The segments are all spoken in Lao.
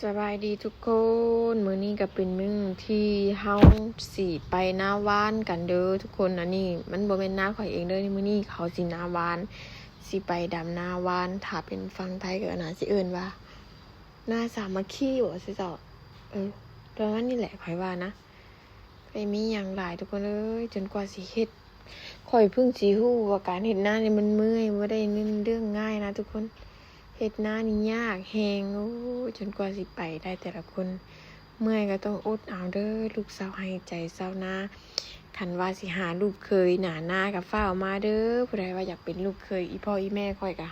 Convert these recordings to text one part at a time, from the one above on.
ສະບາຍດີທຸກຄົນ, ມື້ນີ້ກໍເປັນມື້ທີ່ເຮົາຊິໄປນາຫວ່ານກັນເດີທຸກຄົນ. ອັນນີ້ມັນບໍ່ແມ່ນນາຂ້ອຍເອງເດີ, ມື້ນີ້ເຮົາຊິນາຫວ່ານ, ຊິໄປດຳນາຫວ່ານ. ຖ້າເປັນຝັ່ງໄທກໍໜ້າຊິເອີ້ນວ່ານາສາມັກຄີບໍ ເຈົ້າ? ເອີ ປະມານນີ້ແຫຼະ ຂ້ອຍວ່ານະ. ໄປມີຫຍັງຫຼາຍທຸກຄົນເອີຍ, ຈົນກວ່າຊິເຮັດ. ຂ້ອຍເພິ່ງຊິຮູ້ວ່າການເຮັດນານີ້ມັນເມື່ອຍ, ບໍ່ໄດ້ເງິນເລື່ອງງ່າຍນະທຸກຄົນ. ເຮັດນານີ້ຍາກແຮງ, ໂອ້ຍ ຈົນກວ່າຊິໄປໄດ້ແຕ່ລະຄົນ. ເມື່ອຍກໍຕ້ອງອົດເອົາເດີ, ລູກຊາວໄຮ່ໃຈຊາວນາ. ຄັນວ່າຊິຫາລູກເຂີຍໜ້ານາກໍຟ້າວມາເດີ, ຜູ້ໃດວ່າຢາກເປັນລູກເຂີຍອີ່ພໍ່ອີ່ແມ່ຂ້ອຍກະ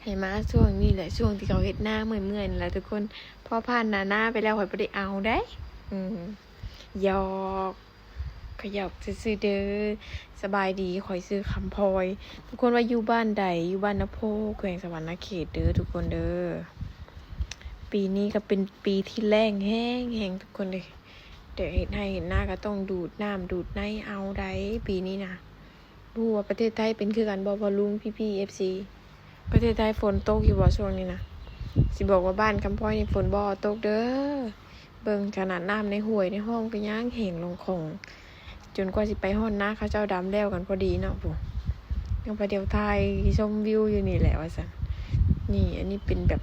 ໃຫ້ມາຊ່ວງນີ້ແຫຼະ, ຊ່ວງທີ່ເຂົາເຮັດນາເມື່ອຍໆນີ້ແຫຼະທຸກຄົນ. ພໍຜ່ານໜ້ານາໄປແລ້ວ ຂ້ອຍບໍ່ໄດ້ເອົາໃດ. ອືມ ຫຍອກ ຂະຫຍອກຊື່ໆເດີ. ສະບາຍດີ, ຂ້ອຍຊື່ຄຳພອຍ. ທຸກຄົນວ່າຢູ່ບ້ານໃດ? ຢູ່ບ້ານນາໂພ, ແຂວງສະຫວັນນະເຂດເດີທຸກຄົນເດີ. ປີນີ້ກໍເປັນປີທີ່ແລ້ງແຮງໆທຸກຄົນເດີ. ແຕ່ເຮັດໄຮ່ເຮັດນາກໍຕ້ອງດູດນ້ຳດູດໃນເອົາໃດ ປີນີ້ນະ. ບໍ່ຮູ້ວ່າປະເທດໄທເປັນຄືກັນບໍ່ ພໍ່ລຸງ ພີ່ໆ ເອັຟຊີ? ປະເທດໄທຝົນຕົກຢູ່ບໍ່ຊ່ວງນີ້ນະ? ຊິບອກວ່າບ້ານຄຳພອຍນີ້ຝົນບໍ່ຕົກເດີ. ເບິ່ງຂະໜາດນ້ຳໃນຫ້ວຍໃນຮ່ອງກໍຍັງແຫ້ງລົງຂອງ, ຈົນກວ່າຊິໄປຮອດນາເຂົາເຈົ້າດຳແລ້ວກັນພໍດີເນາະ. ພຸ້ນ ຍັງໄປດຽວຖ່າຍຊົມວິວຢູ່ນີ້ແຫຼະວ່າຊັ້ນ. ນີ້ ອັນນີ້ເປັນແບບ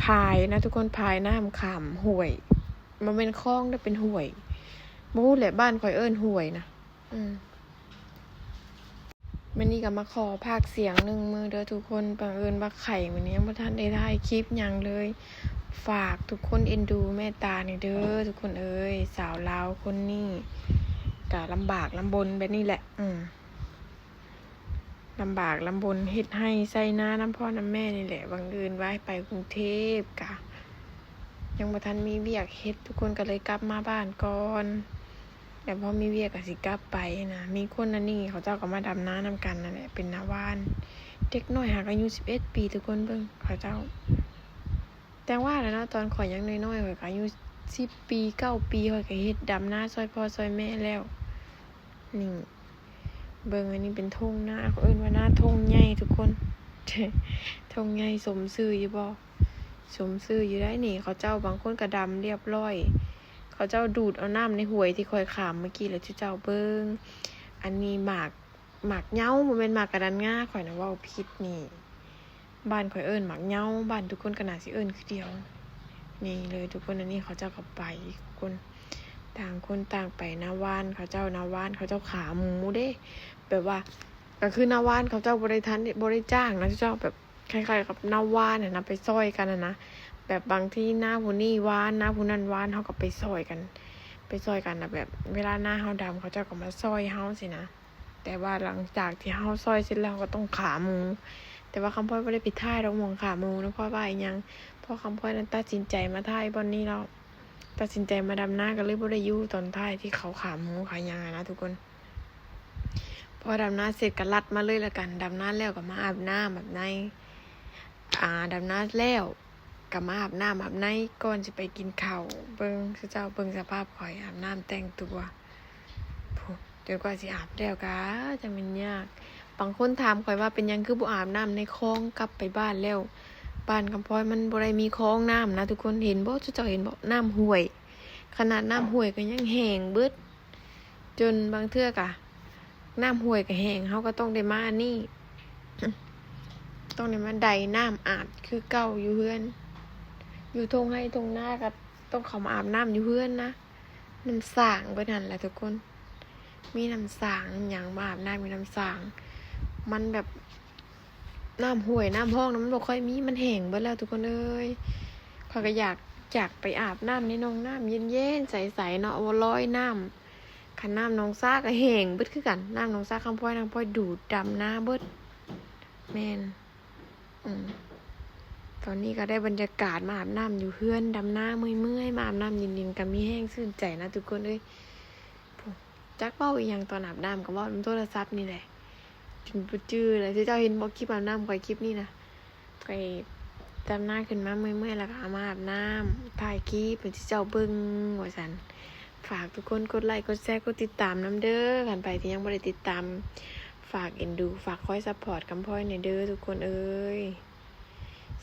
ຝາຍນະທຸກຄົນ, ຝາຍນ້ຳຂ້າມຫ້ວຍ. ບໍ່ແມ່ນຄອງເດີ, ເປັນຫ້ວຍ. ບໍ່ຮູ້ແຫຼະ, ບ້ານຂ້ອຍເອີ້ນຫ້ວຍນະ. ອືມ ມື້ນີ້ກໍມາຂໍພາກສຽງໜຶ່ງມື້ເດີທຸກຄົນ. ບັງເອີນວ່າໄຂ້, ມື້ນີ້ຍັງບໍ່ທັນໄດ້ຖ່າຍຄລິບຫຍັງເລີຍ. ຝາກທຸກຄົນເອັນດູແມ່ຕາແດ່ເດີທຸກຄົນເອີຍ. ສາວລາວຄົນນີ້ກໍລຳບາກລຳບົນແບບນີ້ແຫຼະ. ອືມ ລຳບາກລຳບົນເຮັດໄຮ່ໄຖນານຳພໍ່ນຳແມ່ນີ້ແຫຼະ. ບັງເອີນວ່າໄປກຸງເທບກະຍັງບໍ່ທັນມີວຽກເຮັດ, ທຸກຄົນກໍເລີຍກັບມາບ້ານກ່ອນ. ແລ້ວພໍມີວຽກກໍຊິກັບໄປນະ. ມີຄົນອັນນີ້ ເຂົາເຈົ້າກໍມາດຳນານຳກັນນັ້ນແຫຼະ, ເປັນນາຫວ່ານ. ເດັກນ້ອຍຫາກອາຍຸສິບເອັດປີ, ທຸກຄົນເບິ່ງເຂົາເຈົ້າ. ຈັ່ງວ່າແຫຼະເນາະ, ຕອນຂ້ອຍຍັງນ້ອຍໆ ຂ້ອຍກໍອາຍຸສິບປີ ເກົ້າປີ ຂ້ອຍກໍເຮັດດຳນາຊ່ອຍພໍ່ຊ່ອຍແມ່ແລ້ວ. ນີ້ ເບິ່ງ ອັນນີ້ເປັນທົ່ງນາ, ເຂົາເອີ້ນວ່ານາທົ່ງໃຫຍ່ທຸກຄົນ. ທົ່ງໃຫຍ່ສົມຊື່ຢູ່ບໍ່? ສົມຊື່ຢູ່ໄດ໋ນີ້. ເຂົາເຈົ້າບາງຄົນກໍດຳລຽບລ້ອຍ, ເຂົາເຈົ້າດູດເອົານ້ຳໃນຫ້ວຍທີ່ຂ້ອຍຂ້າມເມື່ອກີ້ແຫຼະ. ເຈົ້າເບິ່ງ ອັນນີ້ໝາກ ໝາກເຍົາ, ບໍ່ແມ່ນໝາກກະດັນງາ, ຂ້ອຍນະເວົ້າຜິດນີ້. ບ້ານຂ້ອຍເອີ້ນໝາກເຍົາ, ບ້ານທຸກຄົນກໍໜ້າຊິເອີ້ນຄືດຽວ. ນີ້ເລີຍທຸກຄົນ, ອັນນີ້ເຂົາເຈົ້າກໍໄປ, ຄົນ ຕ່າງຄົນຕ່າງໄປນາຫວ່ານ. ເຂົາເຈົ້ານາຫວ່ານ, ເຂົາເຈົ້າຂາໝູເດ້. ແບບວ່າ ກໍຄືນາຫວ່ານ ເຂົາເຈົ້າບໍ່ໄດ້ທັນ ບໍ່ໄດ້ຈ້າງນະ, ເຈົ້າແບບຄ້າຍໆກັບນາຫວ່ານຫັ້ນນະ, ໄປຊ່ອຍກັນຫັ້ນນະ. ແບບບາງທີນາຜູ້ນີ້ຫວ່ານ ນາຜູ້ນັ້ນຫວ່ານ, ເຮົາກໍໄປຊ່ອຍກັນ, ໄປຊ່ອຍກັນນະ. ແບບເວລານາເຮົາດຳ ເຂົາເຈົ້າກໍມາຊ່ອຍເຮົາຊີ້ນະ. ແຕ່ວ່າຫຼັງຈາກທີ່ເຮົາຊ່ອຍເສັດແລ້ວ ເຮົາກໍຕ້ອງຂາໝູ. ແຕ່ວ່າຄຳພອຍບໍ່ໄດ້ໄປຖ່າຍດອກ ໝ່ອງຂາໝູນະ, ເພາະວ່າອີ່ຫຍັງ? ເພາະຄຳພອຍນັ້ນຕັດສິນໃຈມາຖ່າຍບ່ອນນີ້ແລ້ວ, ຕັດສິນໃຈມາດຳນາ, ກໍເລີຍບໍ່ໄດ້ຢູ່ຕອນທ້າຍທີ່ເຂົາຂາໝູຂາຫຍັງຫັ້ນນະທຸກຄົນ. ພໍດຳນາເສັດກໍລັດມາເລີຍລະກັນ, ດຳນາແລ້ວກໍມາອາບນ້ຳອາບໃນ, ອາ ດຳນາແລ້ວ ກໍມາອາບນ້ຳອາບໃນກ່ອນຊິໄປກິນເຂົ້າ. ເບິ່ງ ເຈົ້າເບິ່ງສະພາບຂ້ອຍອາບນ້ຳແຕ່ງຕົວ ພຸ້ນ ຈົນກວ່າຊິອາບແລ້ວກະຈັ່ງແມ່ນຍາກ. ບາງຄົນຖາມຂ້ອຍວ່າ ເປັນຫຍັງຄືບໍ່ອາບນ້ຳໃນຄອງກັບໄປບ້ານແລ້ວ? ບ້ານຄຳພອຍມັນບໍ່ໄດ້ມີຄອງນ້ຳນະທຸກຄົນ. ເຫັນບໍ່ ເຈົ້າເຫັນບໍ່ ນ້ຳຫ້ວຍ? ຂະໜາດນ້ຳຫ້ວຍກໍຍັງແຫ້ງເບິດ. ຈົນບາງເທື່ອກະນ້ຳຫ້ວຍກະແຫ້ງ, ເຮົາກໍຕ້ອງໄດ້ມາອັນນີ້ ຕ້ອງໄດ້ມາໄດນ້ຳອາບຄືເກົ່າຢູ່ເຮືອນ. ຢູ່ທົ່ງໄຮ່ທົ່ງນາກໍຕ້ອງເຂົ້າມາອາບນ້ຳຢູ່ເຮືອນນະ. ນ້ຳສ້າງເບິດຫັ້ນແຫຼະທຸກຄົນ, ມີນ້ຳສ້າງນ້ຳຫຍັງ ມາອາບນ້ຳຢູ່ນ້ຳສ້າງ. ມັນແບບ ນ້ຳຫ້ວຍນ້ຳຮ່ອງນະ ມັນບໍ່ຄ່ອຍມີ, ມັນແຫ້ງເບິດແລ້ວທຸກຄົນເອີຍ. ຂ້ອຍກໍຢາກ ຢາກໄປອາບນ້ຳໃນໜອງນ້ຳເຢັນໆໃສໆເນາະ, ໂອ້ ລອຍນ້ຳ. ຄັນນ້ຳໜອງສາກໍແຫ້ງເບິດຄືກັນ, ນ້ຳໜອງສາຄຳພອຍ ນາງພອຍດູດດຳນາເບິດ. ແມ່ນ ອືມ ຕອນນີ້ກໍໄດ້ບັນຍາກາດມາອາບນ້ຳຢູ່ເຮືອນ, ດຳນາເມື່ອຍໆ ມາອາບນ້ຳເຢັນໆ ກໍມີແຮງຊື່ນໃຈນະທຸກຄົນເອີຍ. ຈັກເວົ້າອີ່ຫຍັງຕອນອາບນ້ຳ ກໍເວົ້ານຳໂທລະສັບນີ້ແຫຼະ ຈົນບໍ່ຈື່ແລ້ວ. ເຈົ້າເຫັນບໍ່ ຄລິບອາບນ້ຳຂ້ອຍ ຄລິບນີ້ນະ? ຂ້ອຍດຳນາຂຶ້ນມາເມື່ອຍໆ ແລ້ວກໍເອົາມາອາບນ້ຳ ຖ່າຍຄລິບໃຫ້ເຈົ້າເບິ່ງວ່າຊັ້ນ. ຝາກທຸກຄົນກົດໄລ ກົດແຊ ກົດຕິດຕາມນຳເດີ. ຄັນໃຜທີ່ຍັງບໍ່ໄດ້ຕິດຕາມ ຝາກເອັນດູ ຝາກຄອຍຊັບພອດຄຳພອຍແດ່ເດີທຸກຄົນເອີຍ.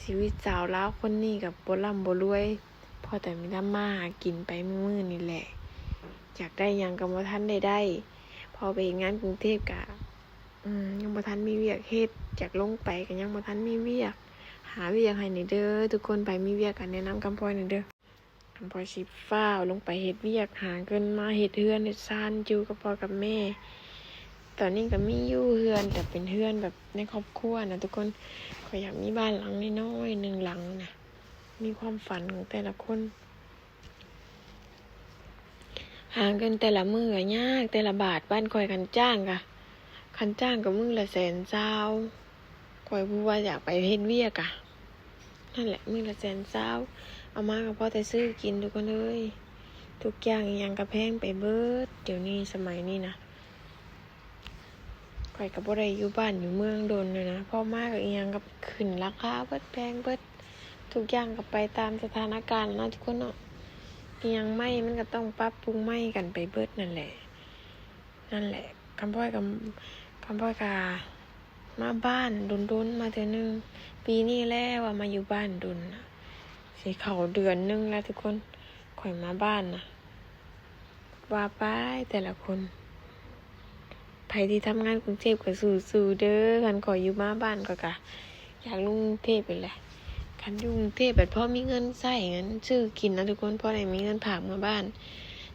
ຊີວິດສາວລາວຄົນນີ້ກໍບໍ່ລ່ຳບໍ່ລວຍ, ເພ ພໍແຕ່ມີທຳມາຫາກິນໄປມື້ໆນີ້ແຫຼະ. ຢາກໄດ້ຫຍັງກໍບໍ່ທັນໄດ້ໄດ້ ພໍໄປເຮັດງານກຸງເທບກະ ອືມ ຍັງບໍ່ທັນມີວຽກເຮັດ. ຢາກລົງໄປກໍຍັງບໍ່ທັນມີວຽກ. ຫາວຽກໃຫ້ແດ່ເດີທຸກຄົນ. ໃຜມີວຽກກໍແນະນຳຄຳພອຍແດ່ເດີ. ຄຳພອຍຊິຟ້າວລົງໄປເຮັດວຽກ ຫາເງິນມາເຮັດເຮືອນເຮັດຊານຢູ່ກັບພໍ່ກັບແມ່. ຕອນນີ້ກໍມີຢູ່ເຮືອນ ແຕ່ເປັນເຮືອນແບບໃນຄອບຄົວນະທຸກຄົນ. ຂ້ອຍຢາກມີບ້ານຫຼັງນ້ອຍໆໜຶ່ງຫຼັງນະ. ມີຄວາມຝັນຂອງແຕ່ລະຄົນ. ຫາເງິນແຕ່ລະມື້ກໍຍາກ ແຕ່ລະບາດ. ບ້ານຂ້ອຍຄັນຈ້າງກະ ຄັນຈ້າງກໍມື້ລະແສນຊາວ. ຂ້ອຍຜູ້ວ່າຢາກໄປເຮັດວຽກກະ ນັ້ນແຫຼະ ມື້ລະແສນຊາວ. ເອົາມາກໍພໍແຕ່ຊື້ກິນທຸກຄົນເອີຍ. ທຸກຢ່າງອີ່ຫຍັງກໍແພງໄປເບິດ ດຽວນີ້ສະໄໝນີ້ນະ. ຂ້ອຍກໍບໍ່ໄດ້ຢູ່ບ້ານຢູ່ເມືອງດົນແລ້ວນະ ພໍມາກໍອີ່ຫຍັງກໍຂຶ້ນລາຄາເບິດ ແພງເບິດ. ທຸກຢ່າງກໍໄປຕາມສະຖານະການນະທຸກຄົນເນາະ. ອີ່ຫຍັງໃໝ່ມັນກໍຕ້ອງປັບປຸງໃໝ່ກັນໄປເບິດນັ້ນແຫຼະ. ນັ້ນແຫຼະ ຄຳພອຍກໍ ຄຳພອຍກໍມາບ້ານດົນໆມາເທື່ອໜຶ່ງ. ປີນີ້ແຫຼະວ່າມາຢູ່ບ້ານດົນນະ ຊິເຂົ້າເດືອນໜຶ່ງແລ້ວທຸກຄົນ ຂ້ອຍມາບ້ານນະ. ວ່າໄປແຕ່ລະຄົນ ໃຜທີ່ທຳງານກຸງເທບກໍສູ້ໆເດີ. ຄັນຂ້ອຍຢູ່ມາບ້ານ ຂ້ອຍກະຢາກລົງກຸງເທບນີ້ແຫຼະ. ຄັນຢູ່ກຸງເທບບັດພໍມີເງິນໃຊ້ ເງິນຊື້ກິນນະທຸກຄົນ ພໍໄດ້ມີເງິນຝາກມາບ້ານ.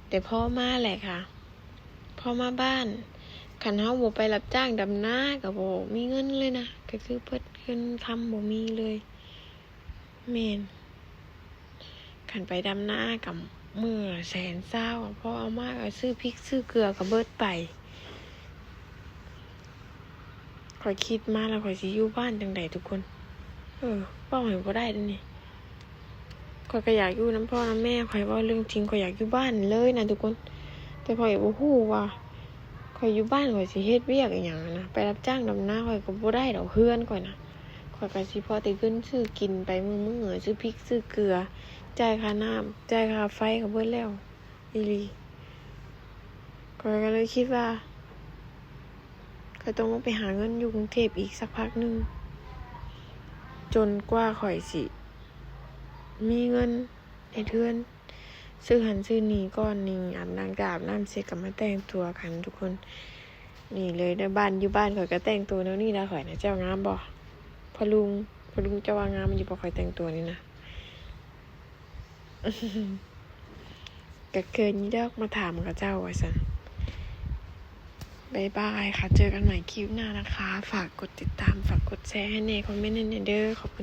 ແຕ່ພໍມາແຫຼະຄ່ະ ພໍມາບ້ານ ຄັນເຮົາບໍ່ໄປຮັບຈ້າງດຳນາກໍບໍ່ມີເງິນເລີຍນະ ກໍຄືເບິດເງິນຄຳ ບໍ່ມີເລີຍ. ແມ່ນ ຄັນໄປດຳນາກໍມື້ລະແສນຊາວ ພໍເອົາມາກໍຊື້ພິກຊື້ເກືອກໍເບິດໄປ. ຂ້ອຍຄິດມາແລ້ວ ຂ້ອຍຊິຢູ່ບ້ານຈັ່ງໃດທຸກຄົນ? ເອີ ເວົ້າໃຫ້ບໍ່ໄດ້ເດ້ນີ້. ຂ້ອຍກໍຢາກຢູ່ນຳພໍ່ນຳແມ່ ຂ້ອຍເວົ້າເລື່ອງຈິງ ຂ້ອຍຢາກຢູ່ບ້ານເລີຍນະທຸກຄົນ. ແຕ່ຂ້ອຍບໍ່ຮູ້ວ່າ ຂ້ອຍຢູ່ບ້ານຂ້ອຍຊິເຮັດວຽກອີ່ຫຍັງນະ ໄປຮັບຈ້າງດຳນາ ຂ້ອຍກໍບໍ່ໄດ້ດອກເຮືອນຂ້ອຍນະ. ຂ້ອຍກໍຊິພໍແຕ່ເງິນຊື້ກິນໄປມື້ໆ ຊື້ພິກຊື້ເກືອ ຈ່າຍຄ່ານ້ຳ ຈ່າຍຄ່າໄຟກໍເບິດແລ້ວອີ່ຫຼີ. ຂ້ອຍກໍເລີຍຄິດວ່າ ຂ້ອຍຕ້ອງລົງໄປຫາເງິນຢູ່ກຸງເທບອີກສັກພັກໜຶ່ງ ຈົນກວ່າຂ້ອຍຊິມີເງິນເຮັດເຮືອນ ຊື້ຫັ້ນຊື້ນີ້ກ່ອນນີ້. ອາບນ້ຳ ກໍອາບນ້ຳເສັດກໍມາແຕ່ງຕົວກັນທຸກຄົນ. ນີ້ເລີຍເດີ ບ້ານ ຢູ່ບ້ານຂ້ອຍກໍແຕ່ງຕົວແນວນີ້ລະຂ້ອຍນະ. ເຈົ້າງາມບໍ່? ພໍ່ລຸງ ພໍ່ລຸງ ເຈົ້າວ່າງາມຢູ່ບໍ່ ຂ້ອຍແຕ່ງຕົວນີ້ນະ? ກໍເຂີນຢູ່ດອກ ມາຖາມເຂົາເຈົ້າວ່າຊັ້ນ. ບາຍບາຍຄ່ະ ເຈີກັນໃໝ່ຄລິບໜ້ານະຄະ. ຝາກກົດຕິດຕາມ ຝາກກົດແຊໃຫ້ແດ່ ຄອມເມັນໃຫ້ແດ່ເດີ. ຂອບຄຸນ.